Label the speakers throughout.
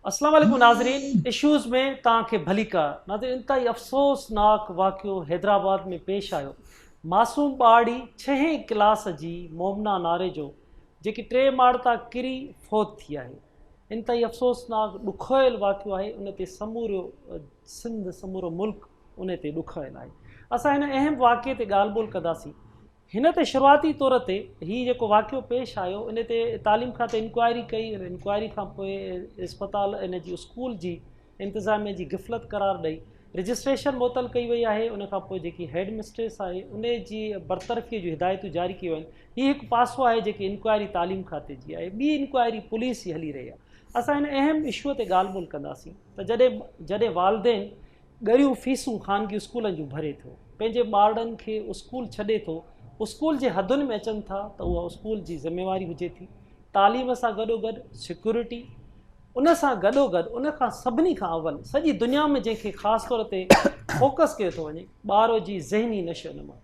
Speaker 1: اسلام عليڪم ناظرين اشوز ۾ توهان کي ڀليڪار ناظرين انتهائي افسوسناڪ واقعو حيدرآباد ۾ پيش آيو معصوم ٻارڙي ڇهين ڪلاس جي مومنا ناريجو جيڪي ٽي ماڙ تان ڪري فوت ٿي آهي انتهائي افسوسناڪ ڏکويل واقعو آهي ان تي سمورو سنڌ سمورو ملڪ ان تي ڏکويل آهي اسان هن اهم واقعي تي ڳالهه ٻولهه ڪنداسين هن تي شروعاتي طور تي هي جيڪو واقعو پيش آيو ان تي تعليم کاتي انڪوائري ڪئي ان انڪوائري کان پوء اسپتال ان جي اسڪول جي انتظاميه جي غفلت قرار ڏئي رجسٽريشن معطل ڪئي وئي آهي ان کان پوء جيڪي هيڊ مسٽريس آهي ان جي برطرفي جون هدايتون جاري ڪيون ويون هي هڪ پاسو آهي جيڪي انڪوائري تعليم کاتي جي آهي ٻي انڪوائري پوليس جي هلي رهي آهي اسان هن اهم اشو تي ڳالهه ٻولهه ڪنداسين ته جڏهن جڏهن والدين ڳريون فيسون خانگي اسڪولن جون ڀري ٿو، پنهنجي ٻارڙن کي اسڪول ڇڏي ٿو، اسڪول جي حدن ۾ اچن ٿا ته اها اسڪول جي ذميواري هجي ٿي، تعليم سان گڏوگڏ سيڪيورٽي، ان سان گڏوگڏ ان کان سڀني کان اول سڄي دنيا ۾ جنهن کي خاص طور تي فوڪس ڪيو ٿو وڃي ٻار جي ذهني نشو نما.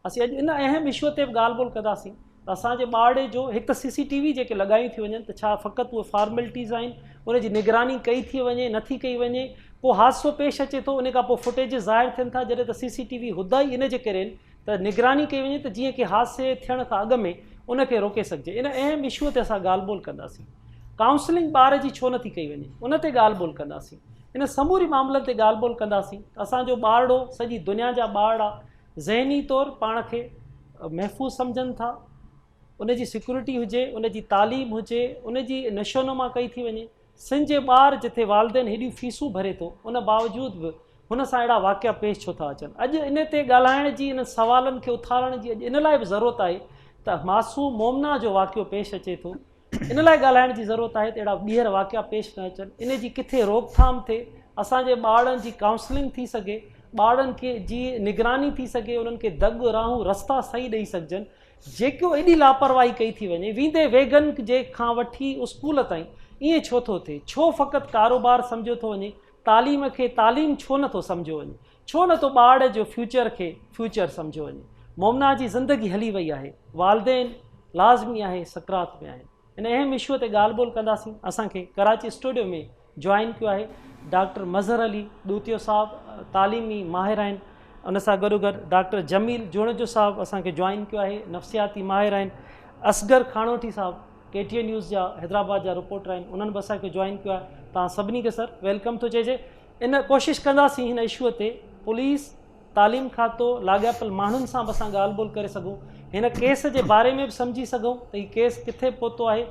Speaker 1: اسين اڄ ان اهم اشو تي به ڳالهه ٻولهه ڪنداسين ته اسان جي ٻارڙي جو هڪ ته سي سي ٽي وي جيڪي لڳايون ٿيون وڃن ته ڇا فقط اهي فارملٽيز آهن ان جي نگراني ڪئي ٿي وڃي نٿي ڪئي وڃي ڪو حادثو پيش اچي ٿو ان کان پوء فوٽيجز ظاهر ٿين ٿا جڏهن ته سي سي ٽي وي هدا ئي ان جي ڪري آهن ته نگراني ڪئي وڃي ته جيئن ڪي حادثي ٿيڻ کان اڳ ۾ ان کي روڪي سگهجي ان اهم اشو تي اسان ڳالهه ٻولهه ڪنداسين ڪائونسلنگ ٻار جي ڇو نٿي ڪئي وڃي ان تي ڳالهه ٻولهه ڪنداسين ان سموري معاملن تي ڳالهه ٻولهه ڪنداسين اسان جو ٻارڙو سڄي دنيا جا ٻارڙا ذهني طور پاڻ کي محفوظ سمجهن ٿا، ان جي سيڪيورٽي هجي، ان جي تعليم هجي، ان جي نشونما ڪئي ٿي وڃي. سن جي ٻار جتي والدين هيڏيون فيسون ڀري ٿو، ان باوجود به هن سان اهڙا واقعا پيش ڇو ٿا اچن؟ اڄ ان تي ڳالهائڻ جي، انهن سوالن کي اٿارڻ جي اڄ ان لاء به ضرورت آهي ته معصوم مومنا جو واقعو پيش اچي ٿو، ان لاء ڳالهائڻ جي ضرورت آهي ته اهڙا ٻيهر واقعا پيش نه اچن، ان جي ڪٿي روڪٿام ٿئي، اسان جي ٻارڙن جي ڪائونسلنگ ٿي سگهي، ٻارڙن کي جي نگراني ٿي سگهي، انهن کي دڳ، راهون، رستا صحيح ڏئي سگهجن، جيڪو ايڏي لاپرواهي ڪئي ٿي وڃي، ويندي ويگن جي کان وٺي اسڪول تائين، ائين ڇو ٿو ٿئي؟ ڇو فقط ڪاروبار سمجهيو ٿو وڃي، تعليم کي تعليم ڇو نه ٿو سمجهيو وڃي؟ ڇو نه ٿو ٻار جو فيوچر کي فيوچر سمجهيو وڃي؟ مومنا جي زندگي هلي وئي آهي، والدين لازمي آهي سڪرات ۾ آهن. ان اهم اشو تي ڳالهه ٻولهه ڪنداسين. اسان کي ڪراچي اسٽوڊيو ۾ جوائن ڪيو آهي ڊاڪٽر مظهر علي ڏوتيو صاحب تعليمي ماهر آهن ان سان گڏوگڏ ڊاڪٽر جميل جوڻيجو صاحب اسان کي جوائن ڪيو آهي نفسياتي ماهر آهن اصغر کاڻوٺي صاحب ڪي ٽي اين نيوز جا حيدرآباد جا رپورٽر آهن انهن به اسان کي جوائن ڪيو آهي توهان سڀني کي سر welcome ٿو چئجي ان ڪوشش ڪنداسين هن اشو تي پوليس، تعليم کاتو، لاڳاپيل ماڻهن سان به اسان ڳالهه ٻولهه ڪري سگهون، هن ڪيس جي باري ۾ به سمجهي سگهون ته هي ڪيس ڪٿي پهتو آهي،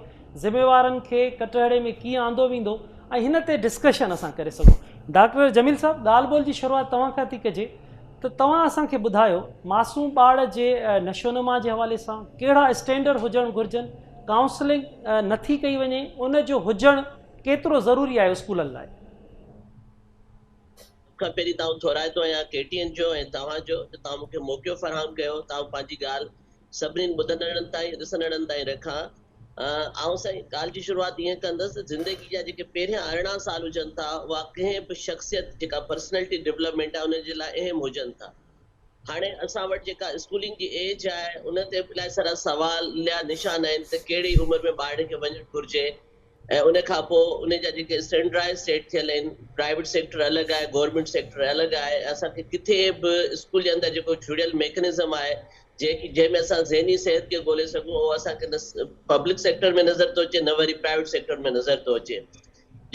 Speaker 1: ذميوارن کي ڪٽهڙي ۾ ڪيئن آندو ويندو ۽ هن تي ڊسڪشن اسان ڪري سگهون. ڊاڪٽر جميل صاحب ڳالهه ٻولهه جي شروعات توهان کان ٿي ڪجي ته توهان اسان کي ٻڌايو معصوم ٻار جي نشونما جي حوالي سان ڪهڙا اسٽينڊرڊ هجڻ گهرجن، ڪائونسلنگ نٿي ڪئي وڃي ان جو هجڻ ڪيترو ضروري آهي اسڪولن لاء؟
Speaker 2: کان پهرين ته آئون ٿورائتو آهيان ڪي ٽي اين جو ۽ توهان جو جو توهان مون کي موقعو فراهم ڪيو ته آئون پنهنجي ڳالهه سڀني ٻڌندڙن تائين ڏسندڙن تائين رکان. آئون سائين ڳالهه جي شروعات ائين ڪندس ته زندگي جا جيڪي پهريان 18 سال هجن ٿا اها ڪنهن به شخصيت جيڪا پرسنلٽي ڊولپمينٽ آهي ان جي لاء اهم هجن ٿا. هاڻي اسان وٽ جيڪا اسڪولنگ جي ايج آهي ان تي به الاهي سارا سوال يا نشان آهن ته ڪهڙي عمر ۾ ٻارڙي کي وڃڻ گهرجي ۽ ان کان پوء ان جا جيڪي اسٽينڊرائز سيٽ ٿيل آهن پرائيويٽ سيڪٽر الڳ آهي گورنمينٽ سيڪٽر الڳ آهي اسان کي ڪٿي به اسڪول جي اندر جيڪو جڙيل ميڪنزم آهي جنهن جنهن ۾ اسان ذهني صحت کي ڳولي سگهون اهو اسان کي نه پبلڪ سيڪٽر ۾ نظر ٿو اچي نه وري پرائيويٽ سيڪٽر ۾ نظر ٿو اچي.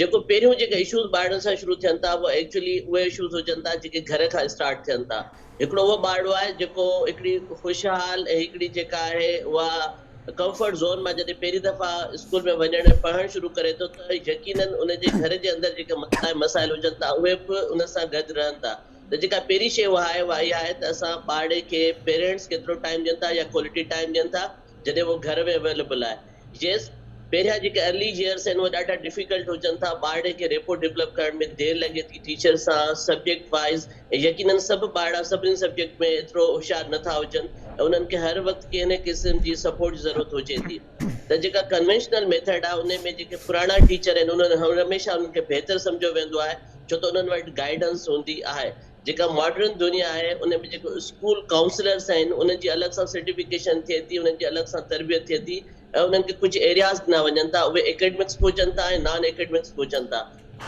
Speaker 2: جيڪو پهريون جيڪي اشوز ٻارڙن سان شروع ٿين ٿا اهي ايڪچولي اهي اشوز هجن ٿا جيڪي گهر کان اسٽارٽ ٿين ٿا. هڪڙو اهو ٻارڙو آهي جيڪو هڪڙي خوشحال ۽ هڪڙي جيڪا آهي اها ڪمفرٽ زون مان جڏهن پهرين دفعا اسڪول ۾ وڃڻ ۽ پڙهڻ شروع ڪري ٿو ته يقينن ان جي گهر جي اندر جيڪي مسئلا ۽ مسائل هجن ٿا اهي به ان سان گڏ رهن ٿا ته جيڪا پهرين شيء اها آهي اها اها آهي ته اسان ٻارڙي کي پيرينٽس ڪيترو ٽائيم ڏين ٿا يا ڪوالٽي ٽائيم ڏين ٿا جڏهن اهو گهر ۾ اويليبل آهي. يس پهريان جيڪي ارلي يئرس آهن اهي ڏاڍا ڊفيڪلٽ هجن ٿا ٻارڙي کي ريپو ڊولپ ڪرڻ ۾ دير لڳي ٿي ٽيچر سان سبجيڪٽ وائز ۽ يقينن سڀ ٻارڙا سڀني سبجيڪٽ ۾ ايترو هوشيار نه ٿا هجن ۽ انهن کي هر وقت ڪنهن نه قسم جي سپورٽ جي ضرورت هجي ٿي ته جيڪا ڪنوينشنل ميٿڊ آهي انهي ۾ جيڪي پراڻا ٽيچر آهن انهن هميشه انهن کي بهتر سمجهيو ويندو آهي ڇو ته انهن وٽ گائيڊنس هوندي آهي جيڪا ماڊرن دنيا آهي ان ۾ جيڪو اسڪول ڪائونسلرس آهن انهن جي الڳ سان سرٽيفڪيشن ٿئي ٿي انهن جي الڳ سان تربيت ٿئي ٿي ۽ انهن کي ڪجهه ايرياز ڏنا وڃن ٿا اهي اڪيڊمڪس به هجن ٿا ۽ نان اڪيڊمڪس به هجن ٿا.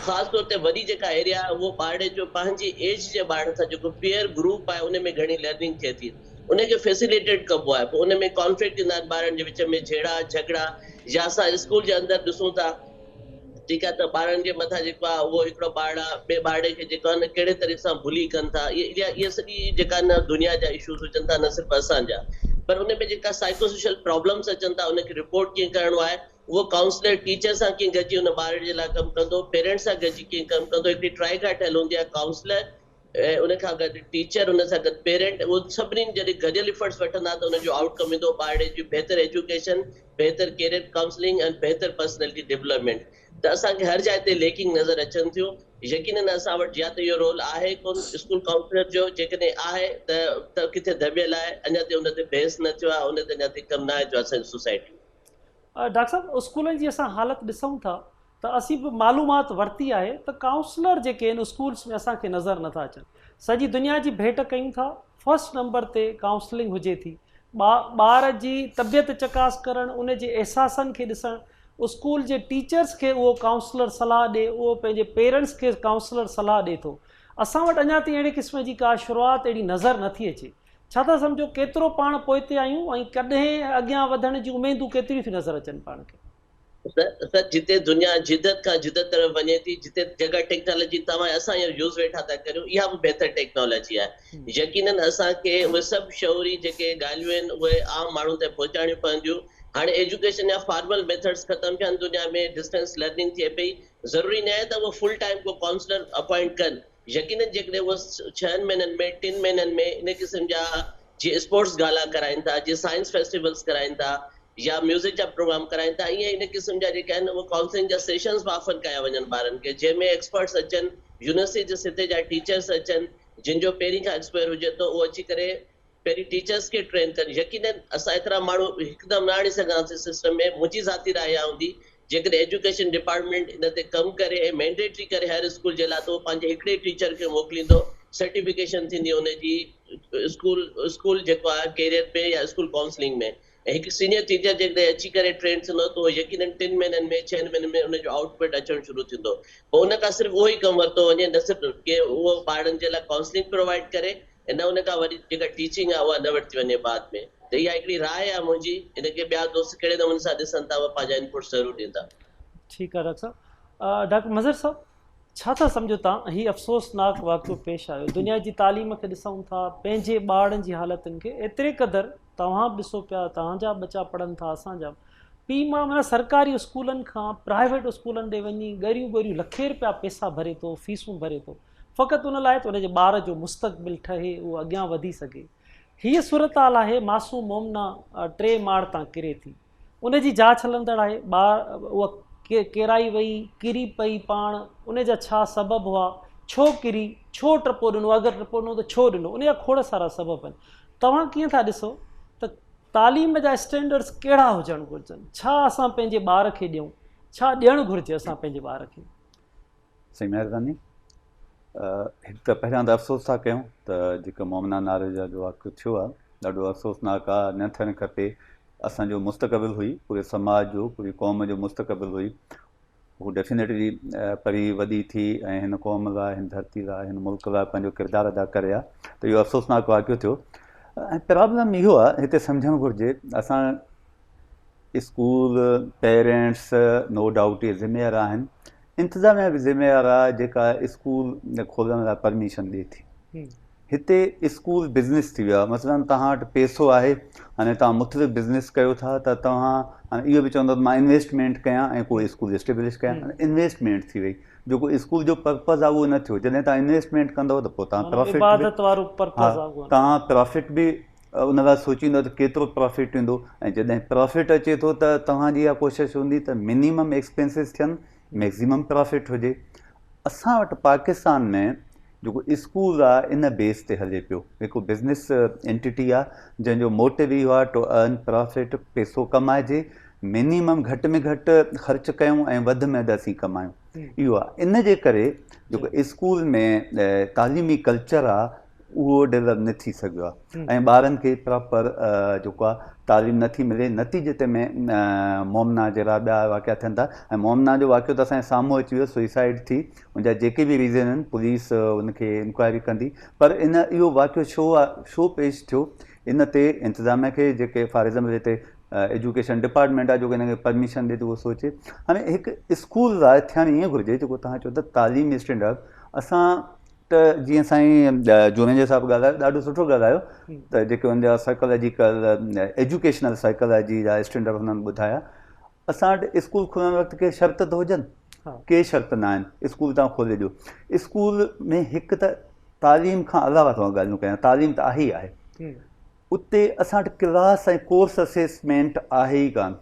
Speaker 2: خاص طور تي وڏي جيڪا ايريا آهي اهو ٻارڙي جو پنهنجي ايج جي ٻارڙن سان جيڪو پيئر گروپ آهي ان ۾ گهڻي لرننگ ٿئي ٿي ان کي فيسليٽيٽ ڪبو آهي پوء ان ۾ ڪانفلڪٽ ايندا آهن ٻارن جي وچ ۾ جهيڙا جهڳڙا يا اسان اسڪول جي اندر ڏسون ٿا ٺيڪ آهي ته ٻارن جي مٿان جيڪو آهي اهو هڪڙو ٻارڙا ٻئي ٻارڙي کي جيڪو آهي نه ڪهڙي طريقي سان بلي ڪن ٿا اهي اهي سڄي جيڪا نه دنيا جا اشوز هجن ٿا نه صرف اسان جا پر ان ۾ جيڪا سائيڪو سوشل پرابلمس اچن ٿا ان کي رپورٽ ڪيئن ڪرڻو آهي اهو ڪائونسلر ٽيچر سان ڪيئن گڏجي ان ٻارڙي جي لاء ڪم ڪندو پيرنٽس سان گڏجي ڪيئن ڪم ڪندو هڪڙي ٽرائيڪا ٺهيل هوندي آهي ڪائونسلر ۽ ان کان گڏ ٽيچر ان سان گڏ پيرنٽ اهو سڀني جڏهن گڏيل افرٽس وٺندا ته ان جو آئوٽ ڪم ايندو ٻارڙي جي بهتر ايجوڪيشن، بهتر ڪيريئر ڪائونسلنگ ۽ بهتر پرسنلٽي ڊولپمينٽ ته اسان کي هر جاء تي ليڪنگ نظر اچن ٿيون يقينن اسان وٽ يا ته اهو رول آهي ڪون اسڪول ڪائونسلر جو جيڪڏهن آهي ته ته ڪٿي دٻيل آهي اڃا تائين ان تي بحث نه ٿيو آهي ان تي اڃا تائين ڪم ناهي ٿيو آهي اسان جي سوسائٽي ۾.
Speaker 1: ڊاڪٽر صاحب اسڪولن جي اسان حالت ڏسون ٿا ته اسين به معلومات ورتي آهي ته ڪائونسلر جيڪي آهن اسڪولس ۾ اسان کي نظر نٿا اچن سڄي دنيا جي ڀيٽ ڪيون ٿا فرسٽ نمبر تي ڪائونسلنگ هجي ٿي ٻار جي طبيعت چڪاس ڪرڻ ان جي احساسن کي ڏسڻ اسڪول جي ٽيچرس کي اهو ڪائونسلر صلاح ڏي اهو پنهنجي پيرنٽس کي ڪائونسلر صلاح ڏي ٿو اسان وٽ اڃا تائين اهڙي قسم جي ڪا شروعات اهڙي نظر نٿي اچي ڇا ٿا سمجهو ڪيترو پاڻ پوئتي آهيون ۽ ڪڏهن اڳيان وڌڻ جون اميدون ڪيتريون ٿيون نظر اچن پاڻ کي؟
Speaker 2: سر جتي دنيا جدت کان جدت طرف وڃي ٿي جتي جيڪا ٽيڪنالاجي توهان ۽ اسان هينئر يوز ويٺا ٿا ڪريون اها به بهتر ٽيڪنالاجي آهي يقينن اسان کي اهي سڀ شعوري جيڪي ڳالهيون آهن اهي عام ماڻهن تائين پهچائڻيون پونديون هاڻي ايجوڪيشن جا فارمل ميٿڊس ختم ٿيا آهن دنيا ۾ ڊسٽنس لرننگ ٿئي پئي ضروري ناهي ته اهو فل ٽائيم ڪو ڪائونسلر اپوائنٽ ڪن يقينن جيڪڏهن اهو ڇهن مهينن ۾ ٽن مهينن ۾ ان قسم جا جيئن اسپورٽس گالا ڪرائين ٿا جيئن سائنس فيسٽيولز ڪرائين ٿا يا ميوزڪ جا پروگرام ڪرائين ٿا ائين ان قسم جا جيڪي آهن اهي ڪائونسلنگ جا سيشنز به آفر ڪيا وڃن ٻارن کي جنهن ۾ ايڪسپرٽس اچن يونيورسٽي جي سطح جا ٽيچرس اچن جن جو پهرين کان ايڪسپوئر هجي ٿو اهو اچي ڪري پهرين ٽيچرس کي ٽرين ڪن يقينن اسان ايترا ماڻهو هڪدم نه آڻي سگهنداسين سسٽم ۾ منهنجي ذاتي راء اها هوندي جيڪڏهن ايجوڪيشن ڊپارٽمينٽ ان تي ڪم ڪري ۽ مينڊيٽري ڪري هر اسڪول جي لاء ته اهو پنهنجي هڪڙي ٽيچر کي موڪليندو سرٽيفڪيشن ٿيندي ان جي اسڪول اسڪول جيڪو آهي ڪيريئر ۾ يا اسڪول ڪائونسلنگ ۾ ۽ هڪ سينيئر ٽيچر جيڪڏهن اچي ڪري ٽرين ٿيندو ته اهو يقينن ٽن مهينن ۾ ڇهن مهينن ۾ ان جو آئوٽ پٽ اچڻ شروع ٿيندو پوء ان کان صرف اهو ئي ڪم ورتو وڃي نه صرف ڪي اهو ٻارڙن جي لاء ڪائونسلنگ پرووائيڊ ڪري ۽ نه ان کان وري جيڪا ٽيچنگ آهي اها نه ورتي وڃي بعد ۾ ته اها هڪڙي راء آهي منهنجي ان کي ٻيا دوست ڪهڙي نموني سان ڏسن ٿا اهي پنهنجا انپٽس ضرور ڏيندا.
Speaker 1: ٺيڪ آهي ڊاڪٽر صاحب. ڊاڪٽر مظهر صاحب ڇا ٿا سمجهو تان هي افسوسناڪ واقعو پيش آيو دنيا جي تعليم کي ڏسون ٿا پنهنجي ٻارڙن جي حالتن کي ايتري قدر توهان به ڏسو پيا توهان جا ٻچا پڙهن ٿا اسان جا پيء ماء معنيٰ سرڪاري اسڪولن کان پرائيويٽ اسڪولن ڏي وڃي ڳريون ڳريون لکين رپيا پيسا ڀري ٿو فيسون ڀري ٿو فقط ان لاء ته ان جي ٻار جو مستقبل ٺهي اهو اڳيان وڌي سگهي هيء صورتحال آهي معصوم مومنا ٽي ماڙ تان ڪري ٿي ان جي جاچ هلندڙ آهي، ٻار اها ڪيرائي وئي، ڪري پئي پاڻ، ان جا ڇا سبب هئا، ڇو ڪري، ڇو ٽپو ڏنو، اگر ٽپو ڏنو ته ڇو ڏنو، ان جا کوڙ سارا سبب آهن. توهان ڪيئن ٿا ڏسو ته تعليم جا اسٽينڊرڊس ڪهڙا هجڻ گهرجن، ڇا اسان پنهنجي ٻار کي ڏيون، ڇا ڏيڻ گهرجي اسان پنهنجي ٻار کي؟
Speaker 3: سائين مهرباني هڪ ته پهريان ته افسوس ٿا ڪيون ته جيڪو مومنا ناريجا جو واقعو ٿيو آهي ڏاڍو افسوسناڪ آهي نه ٿيڻ کپي اسانجو مستقبل هئي پوري سماج جو پوري قوم جو مستقبل هئي هو ڊيفينيٽلي پڙهي وڏي ٿي ۽ هن قوم لاء هن ڌرتي لاء هن ملڪ لاء پنهنجو ڪردار ادا ڪري ها ته اهو افسوسناڪ واقعو ٿيو ۽ پرابلم اهو آهي هتي سمجهڻ گهرجي اسان اسڪول پيرنٽس نو ڊائوٽ اهي ذميوار آهن انتظاميا به ذميوار آهي جيڪا اسڪول کولڻ لاء پرميشن ڏئي ٿي. هتي اسڪول بزنس ٿي ويو آهي مثلا توهان وٽ پيسو آهي هاڻي توهان مختلف بزنس ڪيو ٿا ته توهان هاڻي اهو به چوندو ته مان انويسٽمينٽ ڪيان ۽ ڪو اسڪول اسٽيبلش ڪيان انويسٽمينٽ ٿي وئي جيڪو اسڪول جو پرپز آهي اهو نه ٿيو جڏهن توهان انويسٽمينٽ ڪندو ته پوء توهان پرافٽ
Speaker 1: عبادت وارو پرپز آهي
Speaker 3: توهان پرافٽ به ان لاء سوچيندو ته ڪيترو پرافٽ ايندو ۽ جڏهن پرافٽ اچي ٿو ته توهان جي اها ڪوشش هوندي ته منيمم ايڪسپينسز ٿين ميڪزيمم پرافٽ هجي اسان وٽ پاڪستان ۾ جيڪو اسڪول آهي ان بيس تي هلي پيو هڪ بزنس انٽيٽي آهي جنهن جو موٽو اهو آهي ٽو ارن پرافٽ پيسو ڪمائجي منيمم گهٽ ۾ گهٽ خرچ ڪيون ۽ وڌ ۾ وڌ اسين ڪمايون اهو آهي ان جي ڪري جيڪو اسڪول ۾ تعليمي ڪلچر آهي اهو ڊولپ نه ٿي سگهيو آهي ۽ ٻارن کي پراپر جيڪو آهي تعليم نٿي ملي نتيجي تي ۾ مومنا جهڙا ٻيا واقعا ٿين ٿا ۽ مومنا جو واقعو ته اسان جي سامهون اچي ويو سوئسائيڊ ٿي ان جا جيڪي به ريزن آهن پوليس ان کي انڪوائري ڪندي پر ان اهو واقعو ڇو ڇو پيش ٿيو ان تي انتظاميا کي جيڪي فار ايگزامپل هتي ايجوڪيشن ڊپارٽمينٽ آهي جيڪو هن کي پرميشن ڏي ٿو اهو سوچي هاڻي هڪ اسڪول لاء ٿيڻ ائين گهرجي جيڪو توهان چئو ته تعليمي اسٽينڊرڊ اسان ته جيئن سائين جوڻيجي صاحب ڳالهايو ڏاڍو سٺو ڳالهايو ته جيڪي ان جا سائيڪالاجيڪل ايجوڪيشنل سائيڪالاجي جا اسٽينڊرڊ هنن ٻڌايا اسان وٽ اسڪول کلڻ وقت ڪي شرط ته هجن ڪي شرط نه آهن اسڪول تان کولي ڏيو اسڪول ۾ هڪ ته تعليم کان علاوه ٿو ڳالهيون ڪيان تعليم ته آهي ئي آهي اتي اسان وٽ ڪلاس ۽ ڪورس اسيسمينٽ آهي ئي ڪانه.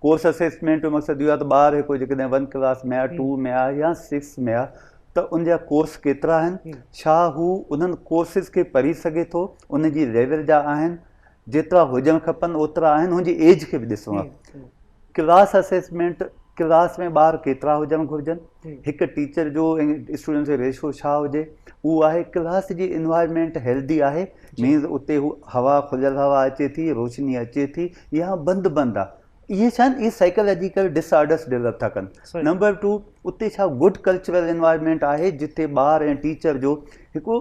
Speaker 3: ڪورس اسيسمينٽ جو مقصد اهو آهي ته ٻار هڪ جيڪڏهن ون ڪلاس ۾ آهي، ٽو ۾ آهي يا سڪس ۾ آهي ته ان جا ڪورس ڪيترا آهن، ڇا هو انهن ڪورسز کي پڙهي سگهي ٿو، ان جي ليول جا آهن، جيترا هجڻ کپن اوترا آهن، هن جي ايج کي به ڏسڻو آهي. ڪلاس اسيسمينٽ، ڪلاس ۾ ٻار ڪيترا هجڻ گهرجن، هڪ ٽيچر جو ۽ اسٽوڊنٽ جو ريشو ڇا هجي، اهو آهي. ڪلاس جي انوائرمينٽ هيلدي آهي، مينز اتي هو هوا کليل هوا اچي ٿي، روشني اچي ٿي يا بند بند آ. اهي ڇا آهن اهي سائيڪالاجيڪل ڊس آرڊرس ڊولپ ٿا ڪن. نمبر ٽو اتي ڇا گڊ ڪلچرل انوائرمينٽ آهي جتي ٻار ۽ ٽيچر جو هڪ